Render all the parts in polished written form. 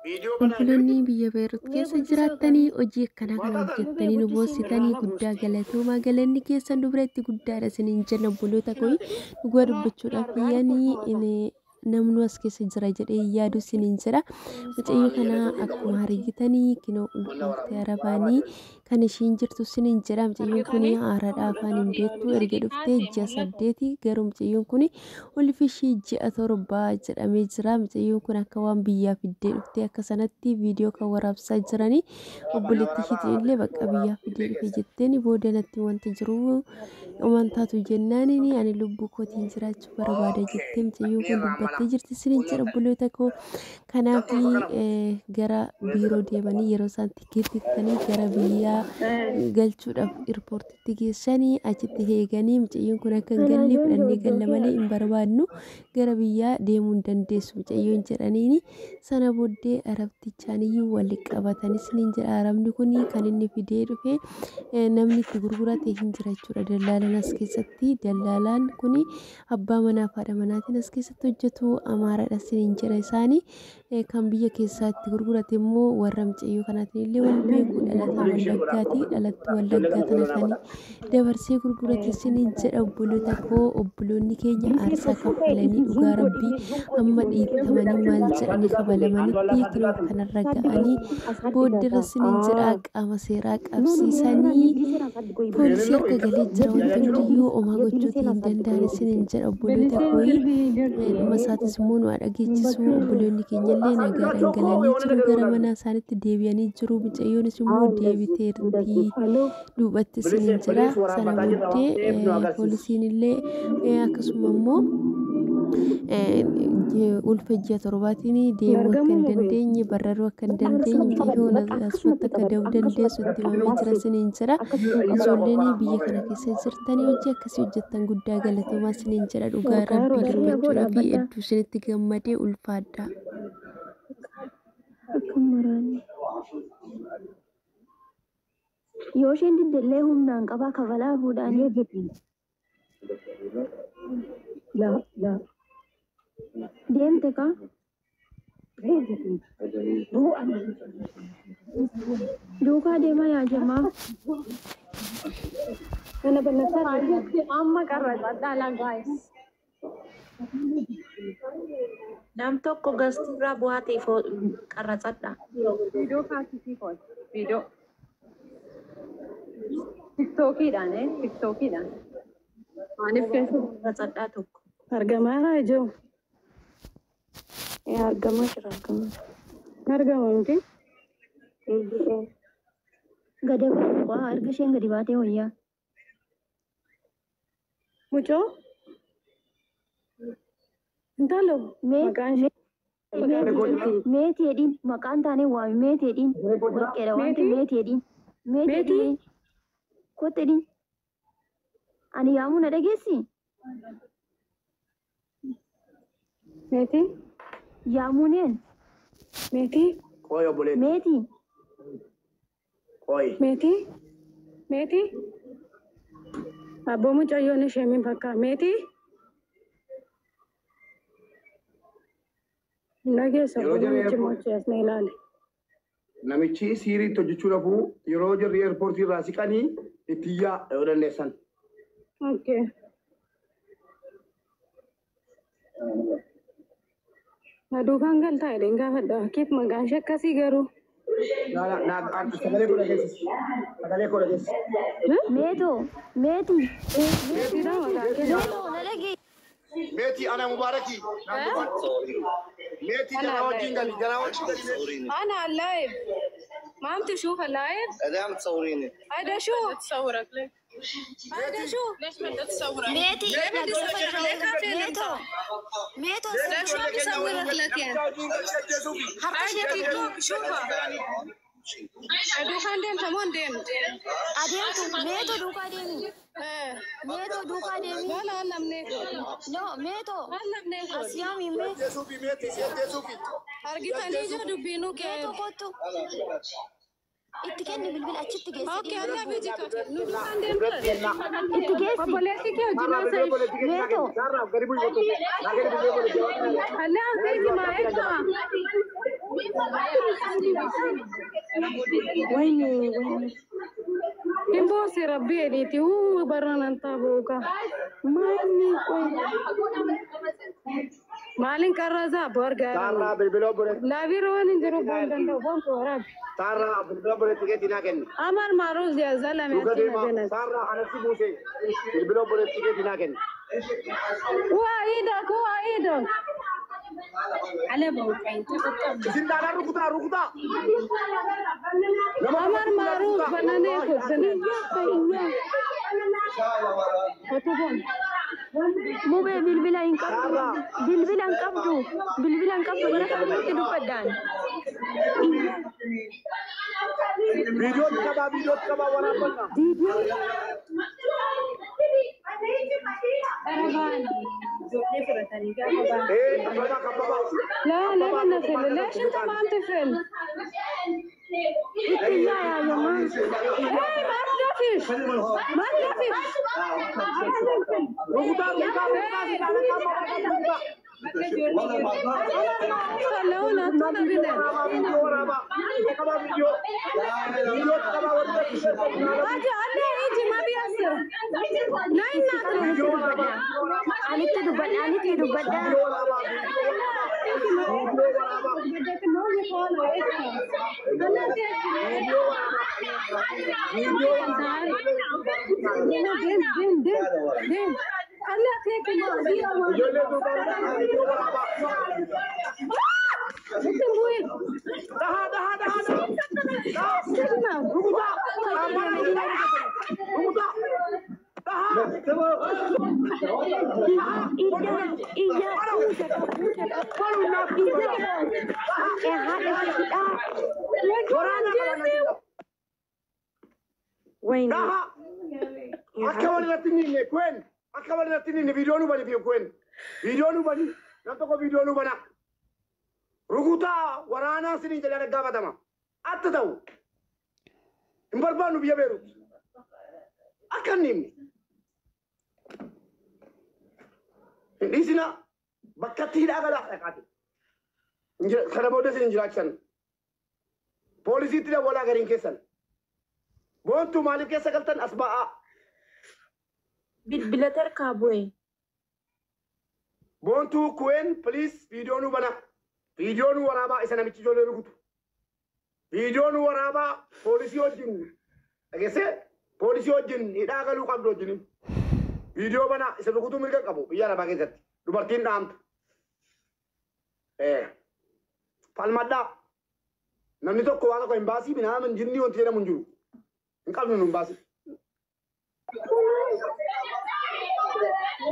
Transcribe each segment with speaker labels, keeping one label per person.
Speaker 1: Obboloonni biyya Beerut keessa jiraattanii hojii akkanaa kana hojjettanii nu boossitanii guddaa galatoomaa, galanni keessan dubaratti guddaadha isiniin jenna. Obboloota koo, dhugaa dubbachuudhaaf yaani namnu as keessa jira jedhee yaadu isiniin jedha. Mucayyoo kana akkuma argitanii kinoo ulfooftee arabaanii kan ishiin jirtu isiniin jedha. Mucayyoon kun haaraadha, afaan hin beektu, erga dhuftee ji'a 8, garuu mucayyoon kun ulfi ishii ji'a 7 jedhamee jira. Mucayyoon kun akka waan biyyaa fiddee dhuftee akka sanatti viidiyoo kan waraabsaa jiranii obboleettii ishiitiin illee bakka biyyaa fiddee dhufe jetteen booda natti wanta jiru amantaatu jennaaniin ani lubbuu kootiin jiraachuu barbaada jettee mucayyoon kun dubbattee jirti isiniin jedha obboloota koo. Kanaaf gara biiroo deemanii yeroo isaan tikeetti kutanii gara biyyaa galchuudhaaf eerpoortitti geessanii achitti eeganii, mucayyoon kun akka hin galle, fudhannee galla malee hin barbaadnu, gara biyyaa deemuu hin dandeessu mucayyoon jedhaniini. Sana booddee arabtichaan iyyuu wal qabatan isiniin jedha. Arabni kun kan inni fidee dhufe namni itti gurgurate hin jira jechuudha. Dallaalaan as keessatti, dallaalaan kun abbaa manaa fi haadha manaatiin as keessatti hojjetu, Amaaraadha isiniin jedha. Isaanii kan biyya keessaa itti gurgurate immoo warra mucayyoo kanaatiin illee wal beeku, dhalataa Wallaggaati, dhalattuu Wallaggaa tana kan dabarsee gurgurate isiniin jedha obboloota koo. Obboloonni keenya aarsaa kaffalanii, dhugaa rabbii, hamma dhiittamanii maal jedhanii kabalamanitti kinoo kanarra ga'anii booddee isiniin jedha qaama seeraa qabsiisanii poolisii harka galee jira. Wanti hundiyyuu homaa gochuutii hin danda'an isiniin jedha obboloota koo. Dhuma isaatis immoo nu dhageessisu. Obboloonni keenya illee nagaadhaan galanii jiru, gara mana isaaniitti deebi'anii jiru. Mucayyoonis immoo deebiteerti duubatti isiniin jedha. Sana booddee poolisiin illee akkasuma immoo ulfa ji'a 7tiin deemuu akka hin dandeenye, bararuu akka hin dandeenye, mucayyoon asumatti akka da'uu dandeessu itti himamee jira isiniin jedha. Ijoolleen biyya kana keessa jirtanii hojii akkasii hojjettan guddaa galatoomaa isiniin jedha. Dhugaa rabbii dubbachuudhaaf hedduu isinitti gammadee, ulfaadha.
Speaker 2: Akkam maraanne. Yoo isheen diddellee humnaan qabaa kabalaa fuudhaanii.
Speaker 3: لا لا.
Speaker 2: Deemte kaa. Duukaa deemaa yaa jamaa.
Speaker 3: أنا بنفسي.
Speaker 4: Amma qarraxadhaa guys.
Speaker 5: Nam tokko gastiirraa bu'aa ta'e qarraxadha.
Speaker 4: Viidiyoo kaasisii kool. Viidiyoo. Tiktookiidhaan tiktookiidhaan. Maaliif keessa
Speaker 5: Qarraxadhaa tokko.
Speaker 3: Argamaa jiru.
Speaker 2: Argamaa jira, argamaa jira.
Speaker 3: Argama miti.
Speaker 2: Gadi baatu waa erga isheen gadi baatee wayyaa.
Speaker 3: Mucoo. Intalo.
Speaker 2: Mee
Speaker 3: Maqaan ishee.
Speaker 2: Meetii jedhiin, maqaan taanee waami, meetii jedhiin, warqeedha waan ta'eef meetii jedhiin. Meetii
Speaker 3: Meetii?
Speaker 2: jedhiin, kottu jedhiin. Ani yaamuu na dhageessi?
Speaker 3: Meetii.
Speaker 2: Yaamuuneen
Speaker 3: Meetii.
Speaker 6: Qoy obboleetti.
Speaker 2: Meetii.
Speaker 6: Qoy.
Speaker 3: Meetii. Meetii. Abboo, mucayyoon ishee min fakkaa. Meetii. Hin dhageessa.
Speaker 6: Yeroo
Speaker 3: Abboo,
Speaker 6: jarri
Speaker 3: namichi
Speaker 6: airport
Speaker 3: mochee as na ilaale.
Speaker 6: Namichi siiriitti hojjechuu dhafuu yeroo jarri eerpoortii irraa siqanii itti iyyaa yoo dandeessan.
Speaker 3: Okay. Na duukaan galtaa jedheen gaafadha. Kiif maqaan ishee akkasii garuu?
Speaker 6: Naa naa, sagalee koo dhageessisi. Sagalee koo dhageessisi.
Speaker 2: Meetoo, meetii.
Speaker 3: Meetiidha maqaan kee.
Speaker 2: Meetoo, na dhageessi.
Speaker 6: Meetii, ana Mubaaraki. Meetii, jara wajjin gali, jara wajjin gali.
Speaker 3: أنا live، ما عم تشوف ال live؟
Speaker 7: ليه عم تصوريني؟
Speaker 3: هذا شو؟ تصورك ليه؟ هذا شو؟
Speaker 8: ليش بدها تصورك؟
Speaker 2: Meetii.
Speaker 8: ليه بدي صورك؟ ليه كافي؟
Speaker 2: Meetoo. Meetoo.
Speaker 8: لا، شو عم بصورك لك يعني؟
Speaker 2: Harka
Speaker 8: هذا
Speaker 2: ishee
Speaker 8: تيك توك، شوفها.
Speaker 3: Duukaan deemta moo hin deemtu?
Speaker 2: Adeemtu, meetoo, duukaa deemi. Meetoo, duukaa deemi.
Speaker 3: Wala namnee kooti.
Speaker 2: No, meetoo.
Speaker 3: Namnee
Speaker 2: As
Speaker 3: kooti.
Speaker 2: yaami mee.
Speaker 6: Meetii, meetii.
Speaker 3: Argitanii ija dubbiinuu kee.
Speaker 2: Meetoo, kottu. Itti kenni bilbila achitti geessi.
Speaker 3: Okay, Allah biji kafe. Nu dukaan deemta.
Speaker 2: Itti geessi.
Speaker 3: Obboleessi kee hojii naasa ishee.
Speaker 2: Meetoo.
Speaker 3: Allah keeki maa eeggaa.
Speaker 5: Wayne wayne.
Speaker 3: Hin boose rabbi jedhiiti. Uu barraan taabooka.
Speaker 5: Maayini qoy.
Speaker 3: Maalin qarrasaa abboo argaa
Speaker 6: Taarraa bilbila obboleetti.
Speaker 3: Laabiirra waan hin jiru boon danda'u boon waraabi.
Speaker 6: Taarraa bilbila obboleetti keetii naa kenni.
Speaker 3: Amal maaruuf zalame
Speaker 6: Dhuga
Speaker 3: atti na
Speaker 6: deemaa.
Speaker 3: ganas.
Speaker 6: Taarraa anatti buuse bilbila obboleetti keetii naa kenni.
Speaker 3: Waa iida kuwa iida.
Speaker 6: Isin dhaadhaa rukutaa rukutaa. Nama
Speaker 3: Amal maaruuf bananee kubbina. Otu boon.
Speaker 2: Mubee bilbila hin qabdu. Bilbila hin qabdu. Bilbila hin qabdu. Gara kamitti dubbadhaan?
Speaker 6: Viidiyootti qabaa viidiyootti qabaa waraabbanna. Ee kabbabaa kabbabaa.
Speaker 3: Laa lama na fele. Leeshin tamaamti fele.
Speaker 2: Itti yaa yaa
Speaker 3: Hey, maal dafish? Maal dafish?
Speaker 6: Rukutaa rukutaa rukutaa si dhaadhaa kabbabaa rukutaa.
Speaker 3: Kala'uun attuna bine.
Speaker 6: Viidiyoo waraabaa. Qabaa viidiyoo. Viidiyootti qabaa warra.
Speaker 3: Haji allee iji ma biyasira. Nayin naata.
Speaker 6: Viidiyoo waraabaa.
Speaker 2: Anitti dubbadha. Anitti dubbadha.
Speaker 6: Viidiyoo waraabaa. Viidiyoo waraabaa. Viidiyoo waraabaa. Ijoollee duubaa viidiyoo waraabaa. Dhahaa dhahaa dhahaa dhahaa. Rukutaa. Rukutaa. Dhahaa.
Speaker 2: Iyya iyya iyya iyya haadha hidhaa.
Speaker 5: Wayne.
Speaker 6: Dhahaa. Akka walirratti hin hiine kuwen. Akka walirratti hin hiine viidiyoo nu bani fi kuwen. Viidiyoo nu bani. Nam tokko viidiyoo nu bana. Rukutaa waraanaa siniin jedhee gaafatama. Atta ta'u. Hin barbaannu biyya Beerut. Akka hin himne. Hin dhiisina bakkatti hidhaa galaa dhaqaate. Kana booda isin hin jiraachisan. Poolisiitti dawwalaa gariin keessan. Boontuu maaliif keessa galtan as ba'aa.
Speaker 5: Bilbila tarkaa bu'e.
Speaker 6: Boontuu kuween please viidiyoo nu bana. Viidiyoo nu waraabaa isa namichi ijoollee rukutu. Viidiyoo nu waraabaa poolisii wajjin dhageessee poolisii wajjin hidhaa galuu qabdu wajjin. Viidiyoo bana isa rukutuu mirga qabu biyya arabaa keessatti dubartiin dhaamtu. Falmadhaa namni tokko waan tokko hin baasii minaamin jinni wanti jedhamu hin jiru. Hin qabnu nu hin baasii.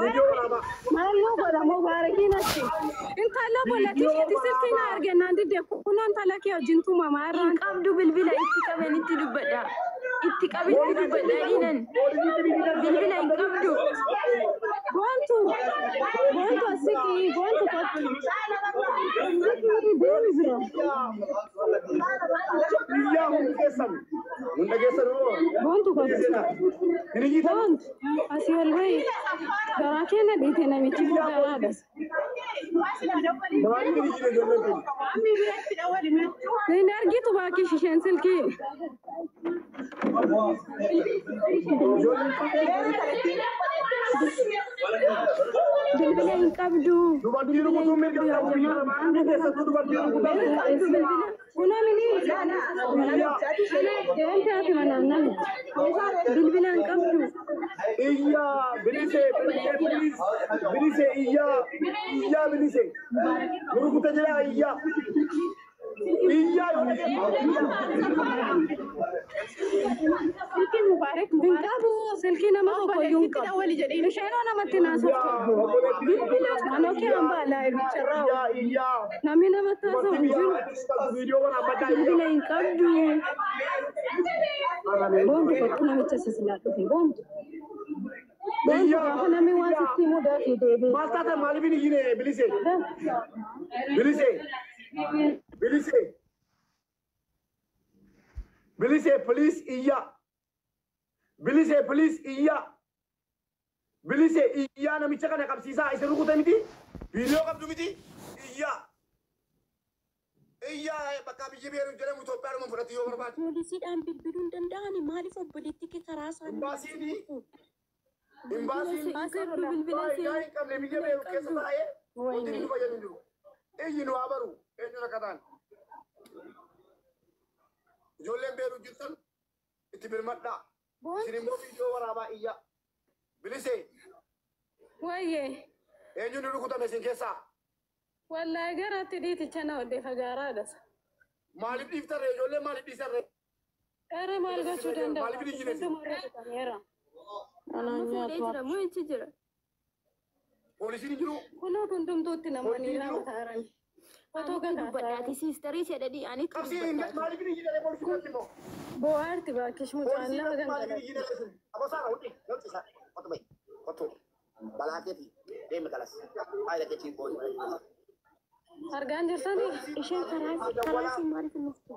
Speaker 6: Viidiyoo waraabaa.
Speaker 3: Maaloo godha mubaarakiin achi. Intala bolattii isheetti silkii na argannaan didde kunoo intala kee wajjin tumamaa
Speaker 2: Hin
Speaker 3: irraan.
Speaker 2: qabdu bilbila itti qaban itti dubbadha. Itti qabitti dubbadha dhiinan. Bilbila hin qabdu.
Speaker 3: Boontu boontu asikii boontu kottu. Asikii deemi bira.
Speaker 6: Biyyaa hundi keessan. Hunda keessan hoo.
Speaker 3: Boontu kottu.
Speaker 6: Hin iyyitan.
Speaker 3: Boontu asii ol bahi. Garaa keenya dhiite namichi kun garaadha.
Speaker 6: Maaliif hin iyyine ijoolleen kun?
Speaker 3: Hin argitu baakii isheen silkii.
Speaker 2: Bilbila hin qabdu.
Speaker 6: Dubartii rukutuu mirga qabu biyya arabaa hundi keessattuu dubartii rukutaa.
Speaker 2: Hin qabdu bilbila.
Speaker 3: Kunoo mini. Deemte ati manaan namichi.
Speaker 2: Bilbila hin qabdu.
Speaker 6: Iyyaa bilisee bilisee bilis bilisee iyyaa iyyaa bilisee nu rukuta jedhaa iyyaa iyyaa yoo
Speaker 3: Hin qabu silkii nama tokko iyyuu hin qabu. Isheenoo namatti naasoftu. Bilbila anoo kee hambaa laayibicharraa.
Speaker 6: iyyaa iyyaa
Speaker 3: Namni namatti haasa'u
Speaker 6: dubartii
Speaker 3: hin
Speaker 6: biyya
Speaker 3: jiru.
Speaker 6: viidiyoo waraabbataa
Speaker 2: Bilbila hin qabdu.
Speaker 3: Boontu kottu namicha sisilaa dhufe boontu. Boontu gaafa namni waan sitti himuu dafii deebi'i.
Speaker 6: Maal taatan maaliif hin iyyine bilisee bilisee bilisee Bilisee please iyyaa. Bilisee please iyyaa. Bilisee iyyaa namicha kana qabsiisaa isa rukute miti. Viidiyoo qabdu miti. Iyyaa. Iyyaa bakka biyyi Beerut jedhamu Itoophiyaadhuma fudhatu yoo barbaade.
Speaker 5: Poolisiidhaan bilbiluu hin danda'ani maaliif obboleettii kee karaa isaanii
Speaker 6: Imbaasiin imbaasiin
Speaker 3: Bilbila
Speaker 6: faayidaa hin qabne biyya Beerut keessa taa'ee wanti nu fayyadu hin jiru. Iyyi nu haa baru eenyu rakkataan. Ijoolleen Beerut jirtan itti birmadhaa. Isin immoo viidiyoo waraabaa iyyaa. Bilisee
Speaker 3: Wayyee.
Speaker 6: eenyu nu rukutame isin keessaa?
Speaker 3: Wallahi garatti dhiiticha na odeeffa gaaraadha.
Speaker 6: Maaliif dhiiftarree ijoolleen maaliif dhiisarree?
Speaker 3: Ere maal gochuu danda'a?
Speaker 6: Maaliif dhiisne?
Speaker 3: Hundumaa rukutameera.
Speaker 5: Amma fuudhee jira moo eessa jira?
Speaker 6: Poolisiin hin jiru.
Speaker 3: Kunoo hundumtuutti namoonni
Speaker 6: Poolisiin
Speaker 3: lama
Speaker 6: jiru.
Speaker 3: ta'an. Otoo
Speaker 2: Anitti dubbadhaati siistarii jedhanii anitti
Speaker 6: Qabsii hin
Speaker 2: dubbadhaati.
Speaker 6: maaliif hin jidhale poolisiin irratti immoo?
Speaker 3: Bo'aarti baakkish mucaan
Speaker 6: Poolisiin
Speaker 3: nama
Speaker 6: irratti maaliif hin
Speaker 3: gangalatti.
Speaker 6: jidhale sun? Abosaara hundi galchisa. Qotu bai. Qotu. Balaa keeti deemi kalas. Faayida keetii booyi.
Speaker 3: Argaan jirtanii?
Speaker 5: Isheen karaa isii maaliif hin dhuftu?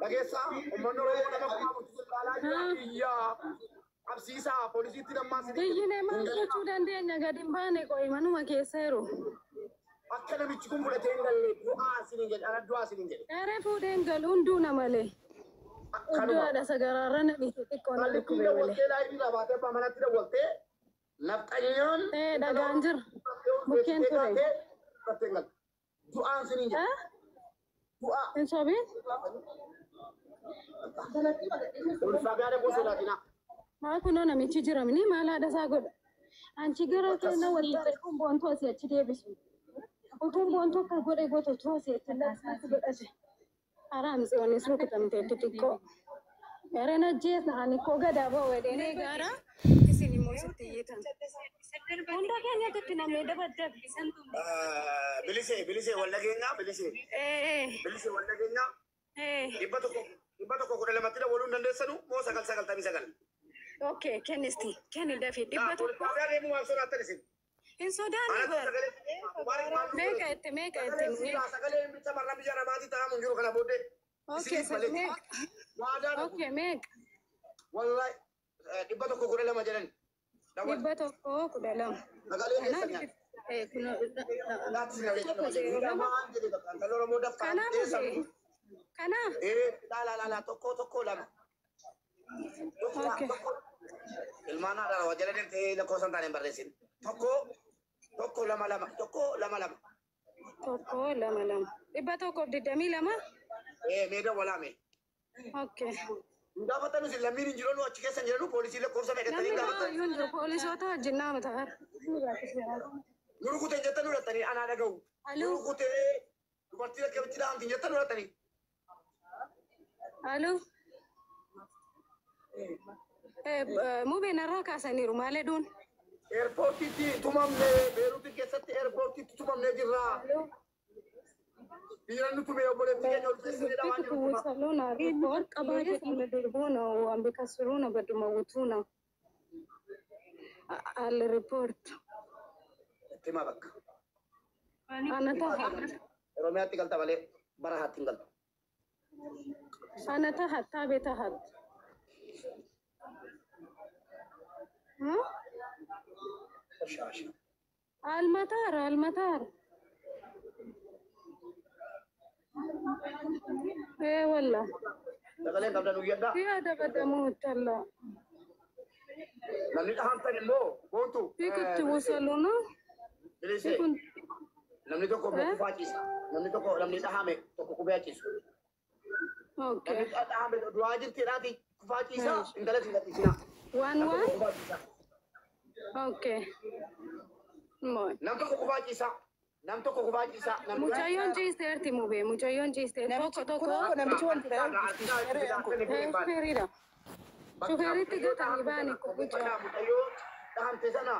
Speaker 6: Dhageessaa uummanni Oromoo nama kumaa bulchisu ilaalaa jira. Iyyaa qabsiisaa poolisiitti nammaa si
Speaker 3: Biyyinee maal gochuu dandeenya gadi hin baane qo'i manuma keessa jiru.
Speaker 6: Akka namichi kun fudhatee hin galle du'aa isiniin jedhe ana du'aa isiniin jedhe.
Speaker 3: Ere fuudhee hin galu hunduu na malee. Iddoo
Speaker 6: Kanuma.
Speaker 3: haadha sagaraarra na dhiise xiqqoo na
Speaker 6: Maallitti
Speaker 3: dhukkube malee.
Speaker 6: dawwaltee laayivii irraa baatee abbaa manatti dawwaltee nafxanyaan
Speaker 3: Ee dhagaan jira. Bukkeen ture.
Speaker 6: Du'aan isiniin jedhe.
Speaker 3: Ah?
Speaker 6: Du'aa.
Speaker 3: Hin sobiin?
Speaker 6: Ulfaa gaara gosa sodaatinaa.
Speaker 3: Maa kunoo namichi jiramni maal haadha isaa godha? Anchi gara keenya wal ta'e kun boontuu asii achi deebisu. Utuun boontuu akka godhe gootu utuu asii achi laafatti godhate. Haraam tsiyoonis rukutamteetti xiqqoo. Yareen ajjeesna ani koo gadaa ba'u jedhee gaara isin immoo sitti iyyitan. Hunda keenyatti itti nam'ee dabaddabe.
Speaker 6: Bilisee bilisee wal dhageenyaa bilisee
Speaker 3: Ee
Speaker 6: bilisee wal dhageenyaa
Speaker 3: ee.
Speaker 6: 112tti dawwaluu hin dandeessanu moo 999?
Speaker 3: Okay kennisti kenni dafii 100.
Speaker 6: Xaabiyaa deemuu maal sodaattan isin?
Speaker 3: Hin sodaanne
Speaker 6: Anatti
Speaker 3: bar.
Speaker 6: sagalee
Speaker 3: Meeqa itti meeqa itti meeqa.
Speaker 6: sagalee hin bicha marra biyya namaatti ta'amu hin jiru kana booddee.
Speaker 3: Okay
Speaker 6: Isiniif malee.
Speaker 3: meeqa.
Speaker 6: Waadaan
Speaker 3: Okay meeqa.
Speaker 6: wallahi 112 jedhan. Dawwal.
Speaker 3: 112.
Speaker 6: Sagalee keessa nyaata.
Speaker 3: Ee kunoo.
Speaker 6: Laatti sin dhageessan malee. Miidhamaan jedhe bakka intala Oromoo daffaan
Speaker 3: Kanaaf
Speaker 6: teessa.
Speaker 3: kanaaf.
Speaker 6: Ee laa laa laa tokko tokko lama. Tokko
Speaker 3: Okay.
Speaker 6: tokko. Ilmaan haadha waa jala deemtee lakkoofsa hin taane hin barreessin. Tokko tokko lama lama tokko lama lama.
Speaker 3: 1 2 2. 122.
Speaker 6: Ee mee dawwalaame.
Speaker 3: Okay.
Speaker 6: Hin gaafatanu isin lammiin hin jiranu achi keessa hin jiranu poolisii lakkoofsa meeqattanii
Speaker 3: Namni
Speaker 6: hin gaafatanu.
Speaker 3: baay'een jiru poolisoota wajjin nama ta'an.
Speaker 6: Nu rukute hin jettan fudhattanii anaa dhaga'u. Nu
Speaker 3: Aluu.
Speaker 6: rukute dubartii rakkabatti dhahamti hin jettan fudhattanii.
Speaker 3: Aluu. Mubeen irraa kaasaniiru maal hedduun?
Speaker 6: Eerpoortiitti tumamne Beeruuti keessatti eerpoortiitti tumamnee jirra. Dhiira nu tume obboleettii keenya ol keessatti dhawaa jiru tuma.
Speaker 3: Salona report qabaa ambikasuruna badumawutuna al report
Speaker 6: Itti himaa bakka.
Speaker 3: ana taha
Speaker 6: Oromiyaatti galta malee bara haatti hin galtu.
Speaker 3: ana taha taabe tahat
Speaker 6: Shaasha.
Speaker 3: almataar almataar ee walla
Speaker 6: Sagaleen qabdan uyyadhaa.
Speaker 3: fiya dabadamuutalla
Speaker 6: Namni dhahamtan immoo gootu.
Speaker 3: fikutti wusaluna
Speaker 6: Bilisee.
Speaker 3: fikun
Speaker 6: Namni tokko immoo kufaa ciisa. Namni tokko namni dhahame tokko qubee ciisu.
Speaker 3: okay
Speaker 6: Namni dhahame du'aa jirtiidhaati kufaa ciisa intala siin gadhiisina.
Speaker 3: waan
Speaker 6: Nam
Speaker 3: waan
Speaker 6: tokko kufaa ciisa.
Speaker 3: okay moy
Speaker 6: Nam tokko kufaa ciisa. Nam tokko kufaa ciisa. Namni
Speaker 3: Mucayyoon ciisteerti mubee mucayyoon ciisteerti tokko tokko
Speaker 7: Kunoo namichi wanti
Speaker 3: shufeeriidha. Shufeeritti gatanii baani mucaa.
Speaker 6: Mucayyoo dhahamte sana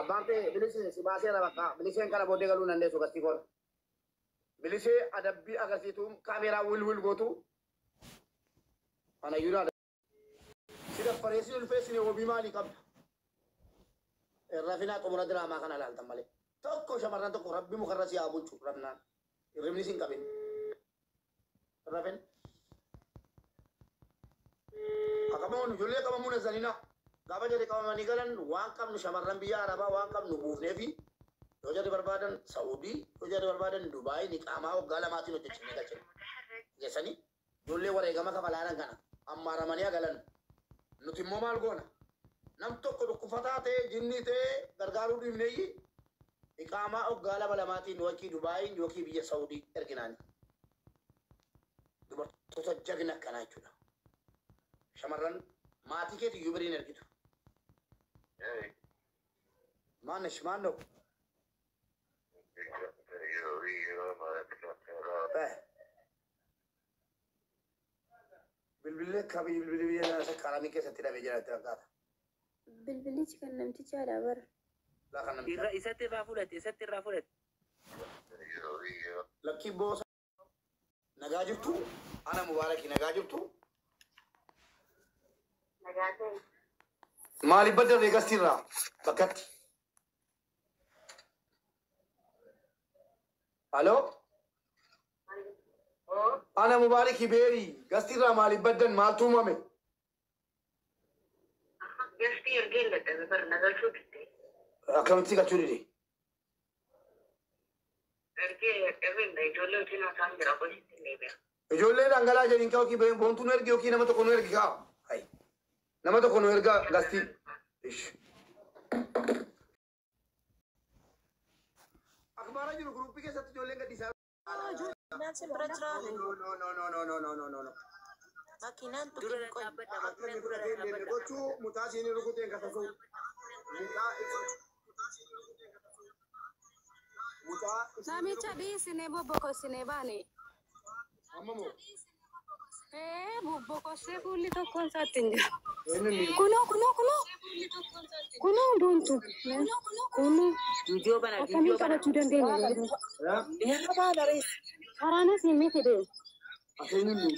Speaker 6: abbaan ta'e bilisee si baaseera bakka biliseen kana booddee galuu hin dandeessu gastii koona. Bilisee adabbii agarsiitu kaameeraa wil wil gootu kana iyyuu si daffaree si ulfee si wabii maalii qabda? Rafinaa xumura diraamaa kana ilaaltan malee. Tokko shamarran tokko rabbi mukarra si haa bulchu rafnaan. Hirribni si hin qabin. Rafin. Qabamuun ijoollee qabamuun eessanina. Gaafa jarri qabamanii galan waan qabnu shamarran biyya Arabaa waan qabnu buufnee fi yoo jarri barbaadan Saudii, yoo jarri barbaadan Dubaay ni qaamaa waggaa lamaatiin hojjechinee galchina. Geessanii ijoollee wareegama kafalaaran kana ammaaramanii galan. Nuti immoo maal goona? Nam tokko dhukkufataa ta'ee jinnii ta'ee gargaaruu dhiifneeyyi iqaamaa waggaa lama lamaatiin yookiin Dubaayin yookiin biyya Saudii erginaani. Dubartoota jagna akkanaa jechuudha. Shamarran maatii keeti iyyuu biriin ergitu. Maannesh maannoo? Bilbillee kabii bilbilli biyya sakkaramii keessatti dhabee jira itti fakkaata.
Speaker 2: Bilbilichi kan namtichaadha bara.
Speaker 6: Laa kan namticha.
Speaker 7: Irra isatti irraa fudhate isatti irraa fudhate.
Speaker 6: Lakkii boosa nagaa jirtu ana mubaarakii nagaa jirtu. Maaliif badda reegastii irraa bakkatti? Aloo? Ana mubaarakii beerii gastii irraa maaliif baddan maaltu uumame? Akkamitti galchuu dide? Ijoollee dhangala'aa jedhiin kaa yookiin boontuu nu ergi yookiin nama tokko nu ergi kaa. Hai. Nama tokko nu erga gastii. Ish. Akbaara jiru guruppii keessatti ijoolleen gadhiisaa.
Speaker 5: Makinaan si bira jira.
Speaker 6: No no no no no no no no no.
Speaker 5: Makinaan
Speaker 7: Dura
Speaker 5: tuqin qoy.
Speaker 7: dhaabbadha
Speaker 6: Akka
Speaker 7: makinaan
Speaker 6: inni
Speaker 7: dura
Speaker 6: fudhatee hin deemne
Speaker 7: dhaabbadha.
Speaker 6: gochuu mucaa isheen rukuteen kasasuu. Mucaa mucaa
Speaker 3: Namicha dhiisinee bobbokossinee baane.
Speaker 6: amma moo
Speaker 3: Ee bobbokossee fuulli tokkoon isaatti hin jiru.
Speaker 6: eenyu inni
Speaker 3: Kunoo kunoo kunoo. Kunoo boontu. Kunoo
Speaker 7: Viidiyoo bana
Speaker 3: akkamiin
Speaker 7: viidiyoo bana.
Speaker 3: qabachuu dandeenya garuu?
Speaker 6: yaa
Speaker 3: Karaanas ni fide.
Speaker 6: eenyu inni